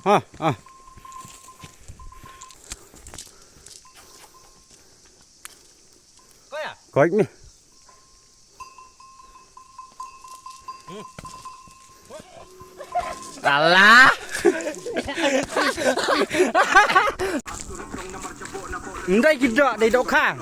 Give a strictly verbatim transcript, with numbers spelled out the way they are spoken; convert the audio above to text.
Ha, ha. Koit mi. Alah. Ndai ki dok, dei dok khang.